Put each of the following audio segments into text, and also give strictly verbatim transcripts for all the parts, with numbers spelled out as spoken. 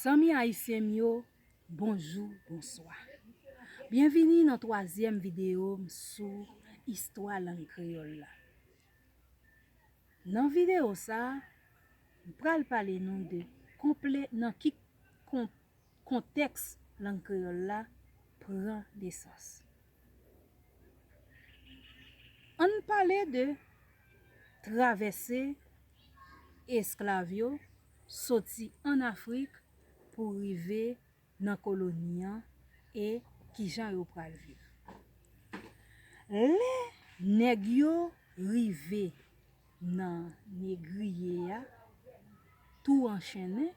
Zanmi ayisyen m yo, bonjou, bonswa. Byenvini nan twazyèm videyo m sou istwa lang kreyòl la. Nan videyo sa a, m pral pale nou de konple-, nan ki kon-, kontèks lang kreyòl la pran nesans. Ann pale de travèse esklav yo soti ann Afrik pou rive nan koloni an e kijan yo pral viv. Lè nèg yo rive nan negriye a, tou anchennen,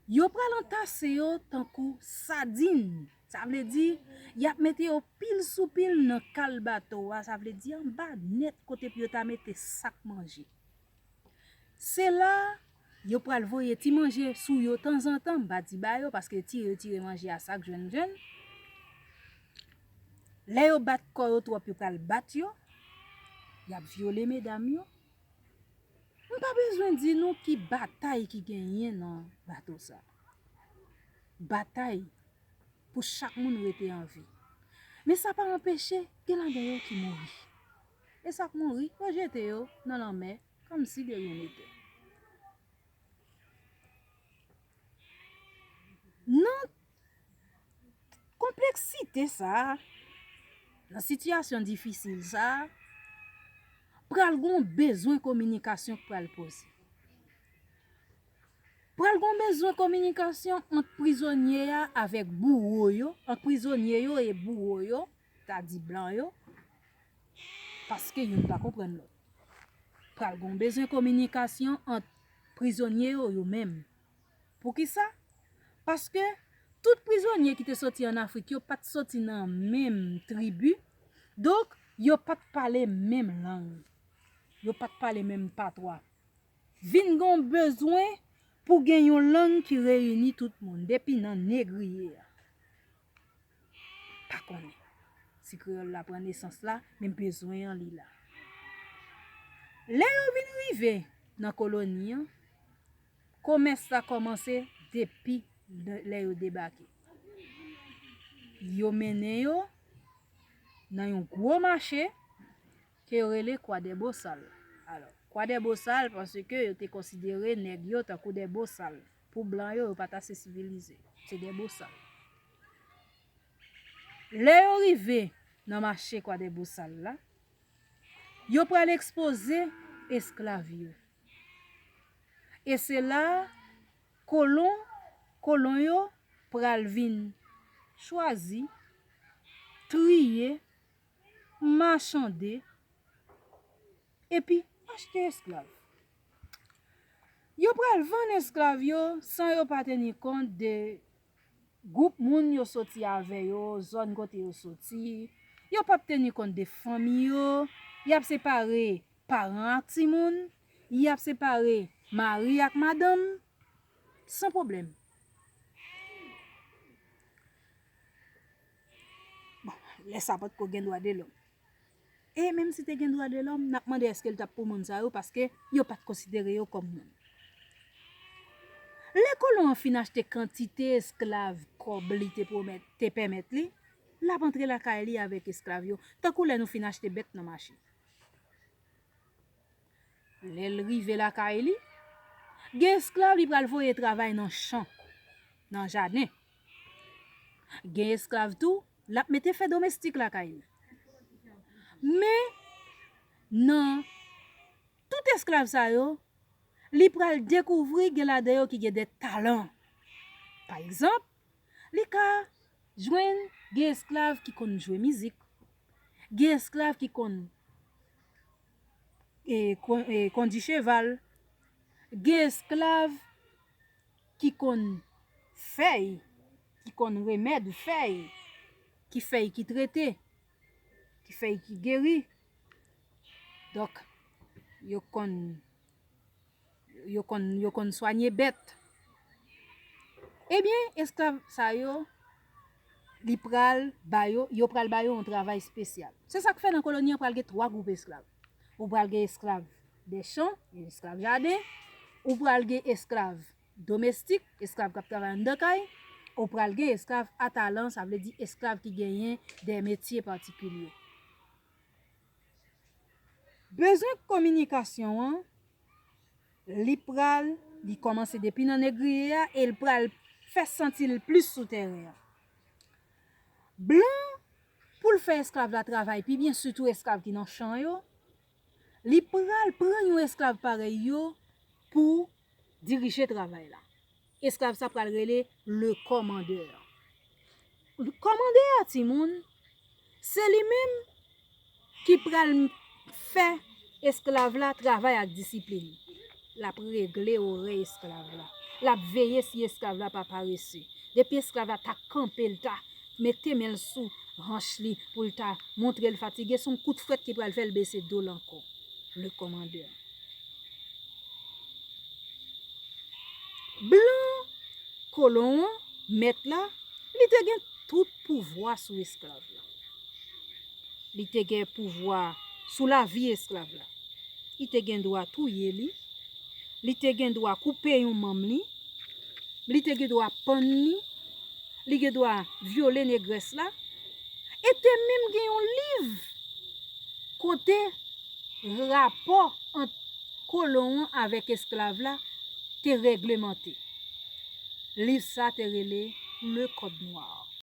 yo pral antase yo tankou sadin. Sa vle di, y ap mete yo pil sou pil nan kal bato a, sa vle di anba nèt kote pou yo ta mete sak manje. Se la, yo pral voye ti manje sou yo tanzantan, m pa di ba yo, paske tire, yo tire manje a sak jwenn jwenn. Lè yo bat kò yo twòp, yo pral bat yo, y ap vyole medam yo. M pa bezwen di nou ki batay ki genyen nan bato sa. Batay pou chak moun rete an vi. Men sa pa anpeche, gen ladan yo ki mouri. E sa k mouri, yo jete yo nan lanmè, kòmsi de rien n'était. Nan konpleksite sa a, nan sitiyasyon difisil sa a, pral gen yon bezwen kominikasyon k pral poze. Pral gen yon bezwen kominikasyon ant prizonye a avèk bouwo yo, ant prizonye yo e bouwo yo, ta di blan yo, paske youn pa konprann lòt. Pral gen yon bezwen kominikasyon ant prizonye yo, yo menm. Poukisa? Paske tout prizonye ki te soti ann Afrik yo pa t soti nan menm tribi, donk, yo pa t pale menm lang. Yo pa t pale menm patwa. Vin gen yon bezwen pou gen yon lang ki reyini tout moun, depi nan negriye a. Pa konnen si kreyòl la pran nesans la, men bezwen an li la. Lè yo vin rive nan koloni an, komès la kòmanse depi lè yo debake. Yo mennen yo nan yon gwo mache ke yo rele Kwa dè Bosal. Alò, Kwa dè Bosal, paske yo te konsidere nèg yo tankou dè bosal. Pou blan yo, yo pa t ase sivilize. Se dè bosal. Lè yo rive nan mache Kwa dè Bosal la, yo pral ekspoze esklav yo. E se la kolon, kolon yo pral vin chwazi, triye, machande, epi achte esklav. Yo pral vann esklav yo san yo pa teni kont de gwoup moun yo soti avè yo, zòn kote yo soti. Yo p ap teni kont de fanmi yo. Y ap separe paran ak timoun. Y ap separe mari ak madanm. San pwoblèm. Bon, lè sa potko gen dwa de lòm. E menm si te gen dwa de lòm, n ap mande èske l t ap pou moun sa yo, paske yo pa t konsidere yo kòm moun. Lè kolon an fin achte kantite esklav kòb li te pwomèt, te pèmèt li, l ap antre lakay li avèk esklav yo, tankou lè nou fin achte bèt nan mache. Lè l rive lakay li, gen esklav li pral voye travay nan chan, nan jaden. Gen esklav tou, l ap mete fè domestik lakay li. Men, nan tout esklav sa yo, li pral dekouvri gen ladan yo ki gen de talan. Pa egzanp, li ka jwenn gen esklav ki konn jwe mizik, gen esklav ki konn, e, kon-, e, kondi cheval, gen esklav ki konn fèy, ki konn remèd fèy, ki fèy ki trete, ki fèy ki geri. Donk, yo konn, yo konn, yo konn swanye bèt. Ebyen, esklav sa yo, li pral ba yo, yo pral ba yo yon travay espesyal. Se sa k fè nan koloni an pral gen twa gwoup esklav. Ou pral gen esklav dè chan, esklav jaden, ou pral gen esklav domestik, esklav k ap travay anndan kay, ou pral gen esklav a talan, sa vle di esklav ki genyen de metye patikilye. Bezwen kominikasyon an, li pral, li kòmanse depi nan negriye a e l pral fè santi l plis sou tèren an. Blan, pou l fè esklav la travay pi byen, sitou esklav ki nan chan yo, li pral pran yon esklav parèy yo pou dirije travay la. Esklav sa pral rele le kòmandè. Kòmandè a, timoun, se li menm ki pral fè esklav la travay ak disiplin. L ap regle orè esklav la. L ap veye si esklav la pa parese. Depi esklav la ta kanpe, l ta mete men l sou hanch li pou l ta montre l fatige, se yon kout frèt ki pral fè l bese do l ankò. Le kòmandè. Blan kolon an, mèt la, li te gen tout pouvwa sou esklav la. Li te gen pouvwa sou lavi esklav la. Li te gen dwa touye li. Li te gen dwa koupe yon manm li. Li te gen dwa pann li. Li gen dwa vyole negrès la. E te menm gen yon liv kote rapò ant kolon an avèk esklav la te règlemante. Liv sa te rele Le Code Noir.